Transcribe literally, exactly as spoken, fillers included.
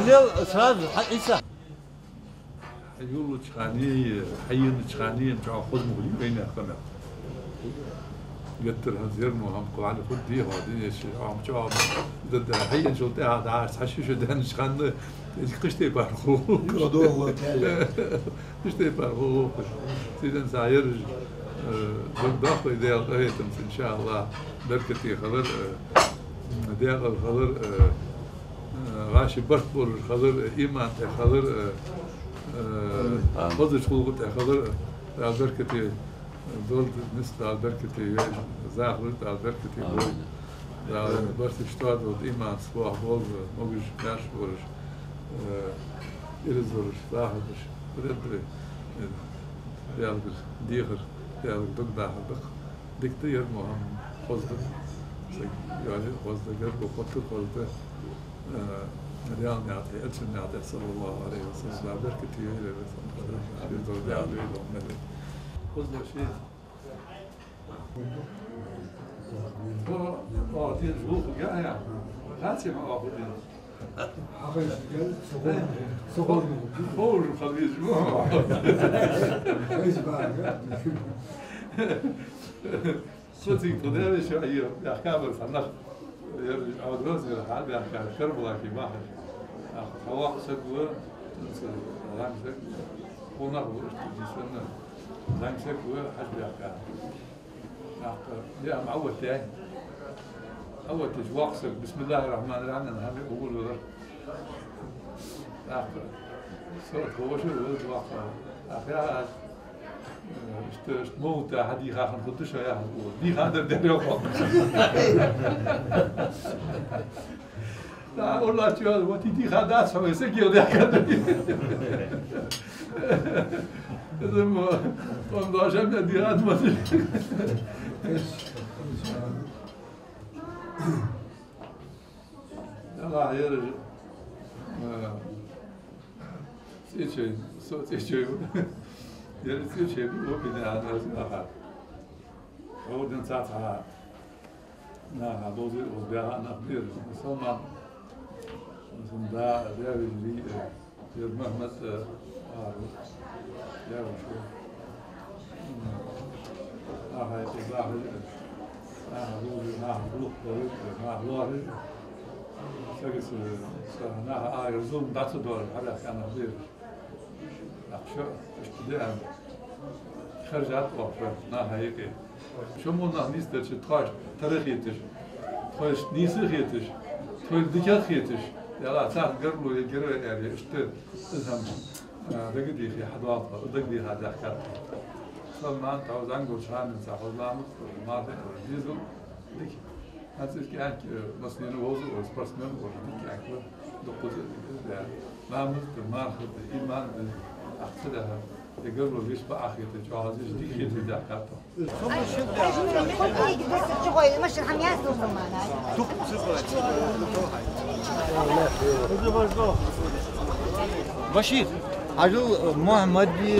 Лел сразу, хьа, Ӏийса. Хьайоллача хана, хьайенача хана чӀоагӀа хоза ма хулий вайнаьха къамаьл. Геттара хӀанз ер мо хӀама кхоана хургдий, хьо динечи Ӏомача Ӏома дада хьайенчул тӀехьа дӀа цхьа ши шу даьннача хана, из кхыча тайпара хул. Кхыча тайпара хул. Цига цхьа ераш, э, дог дохлой Даьла къахетамца, иншааллахӀ, беркате хилар, э, декъала хилар, э, э, вӀаши барт болаш хилар, э, иман тӀа хилар, э, э, хозача гӀулакха тӀа хилар, э, Дала беркате долда, нийсса Дала беркате йойла, захалуш Дала беркате болба. Дала барт иштта долда, иман сох болба, могаш-маьрша болаш, э, ираз болаш, захалуш, деррига, э, Даьлагара дехар, Даьлагара дог дахар да-кх. Дика да ер мо хӀама, хоза да. Саг йоалае хоза да, гаргало хоттар хоза да. Э, Даьла наькъа тӀа, Элчан наькъа тӀа, صلى الله عليه وسلم, Дала беркате йойла, Даьла йойла, Даьла йойла. Хоза да ший. О, о, дин жух гая. Хаци ма аху дин. Хьахайс гел, сухор, сухор. Ховр халвиз мо. Хайс бага. Со цига тхо деррига шо Ӏийра, яхкабар цхьа нах. Ер Ӏодоз, ер хьал яхкар, Карбалаки бахар. Ах, хьаваккха саг ва, цунца гӀан саг, хӀанз ва, иштта дисанна, гӀан саг ва, хьаж баьхка. ТӀаккха, я, ам Ӏоватта. Ӏоваттача воккха саг, بسم الله الرحمن الرحيم, хӀама угул валар. ТӀаккха, со тхо ваша валар воккха. ТӀаккха, я, аз, э, иштта, иштта мовта хьадийха хинна хургда шо, яхар ва. Дийха дар дер йоах. Да, Аллахь чу, вот и дийха дац хьо, вай саг йоах, яхар. Зама, он даже мне дийха дац. Аллахь, ер, э, цӀечой, со цӀечой ва. Ер цӀечой ва, ва бина, ана, аз наха. Хьо дин цаца. Наха, бовзир, оз бяха нах бир. Салман, сун да, Даьвид, э, Ер Мухьмад, э, ара, ер шу. М, ахай, э, бахар, э, наха лур, наха лур, э, наха лур, э. Сагис, э, са-, наха ара зулам дац дор, хьалаьхка нах бир. Ахча, иштта деан. Харжат оахпар, наха юкъе. Шо мо нах нийсдерча тхоашта тара хеташ, тхоашта нийса хеташ, тхоайла дика хеташ, яла царна гаргало е гира аьле, иштта из хӀама, а, дагадехе хьадоагӀа, дагадеха даьхкад. Салман, тхо зӀамига волча хана цхьа хоза ламаз, марха, дезал, дика. ХӀанз из кӀаьнк, э, массанена вовза, э, спортсмен, э, дика кӀаьнк ва, дуккхаза а дика да. Ламаз да, марха да, иман да, ахча да, э, гаргало веш бакъахьа хетар, чӀоагӀа из дика хетар даьхкад тхо. Башир, хьажал, Мухьаммад, хьай.